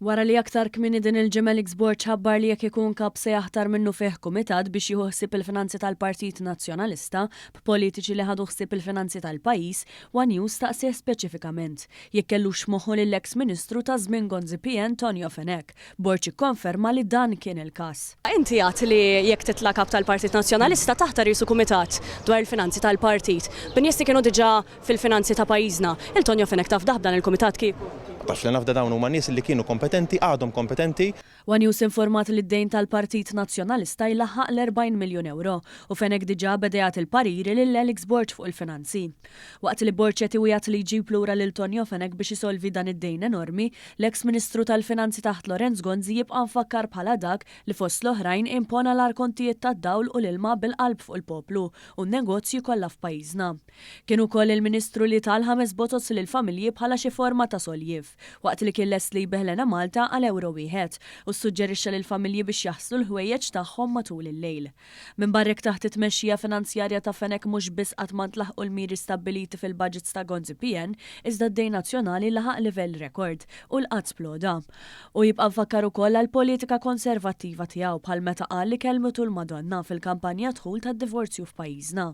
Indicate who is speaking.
Speaker 1: Wara li aktar kmieni din il-ġimgħa Alex Borg ħabbar li jekk ikun kap se jaħtar minnufih kumitat biex jieħu ħsieb il-finanzi tal-Partit Nazzjonalista b'politiċi li ħadu ħsieb il-finanzi tal-pajjiż, one News staqsieh speċifikament jekk kellux f'moħħu lill-eks Ministru ta' żmien Gonzi PN Tonio Fenech. Borg ikkonferma li dan kien il-każ. Inti għedt li jekk titla' kap tal-Partit Nazzjonalista taħtar qisu kumitat dwar il-finanzi tal-partit. B'nies li kienu diġà fil-finanzi ta' pajjiżna. Il Tonio Fenech tafdah b'dan il-kumitat kieku?
Speaker 2: Taf li nafda dawn huma nies li kienu kompetenti, għadhom kompetenti.
Speaker 1: One News informat li d-dejn tal-Partit Nazzjonalista jlaħħaq l-40 miljun ewro u Fenech diġà beda jagħti l-pariri lil Alex Borg fuq il-finanzi. Waqt li Borg qed iwiegħed li jġib lura lil Tonio Fenech biex isolvi dan id-dejn enormi, l-eks Ministru tal-Finanzi taħt Lawrence Gonzi jibqa' mfakkar bħala dak li fost l-oħrajn impona l-agħar kontijiet tad-dawl u l-ilma bil-qalb fuq il-poplu u n-negozji kollha f'pajjiżna. Kien ukoll il-Ministru li ta l-ħames bozoz lill-familji bħala xi forma ta' soljiev, waqt li kien lest li jbigħ l-Enemalta għal ewro wieħed, u ssuġġerixxa lill-familji biex jaħslu l-ħwejjeġ tagħhom matul il-lejl. Minbarra hekk taħt it-tmexxija finanzjarja ta' Fenech mhux biss qatt ma ntlaħqu l-miri stabbiliti fil-budgets ta' Gonzi PN, iżda d-dejn nazzjonali laħaq livell rekord u l-qgħad sploda. Hu jibqa' mfakkar ukoll għall-politika konservattiva tiegħu bħal meta qal li kellmitu l-Madonna fil-kampanja dħul tad-divorzju f'pajjiżna.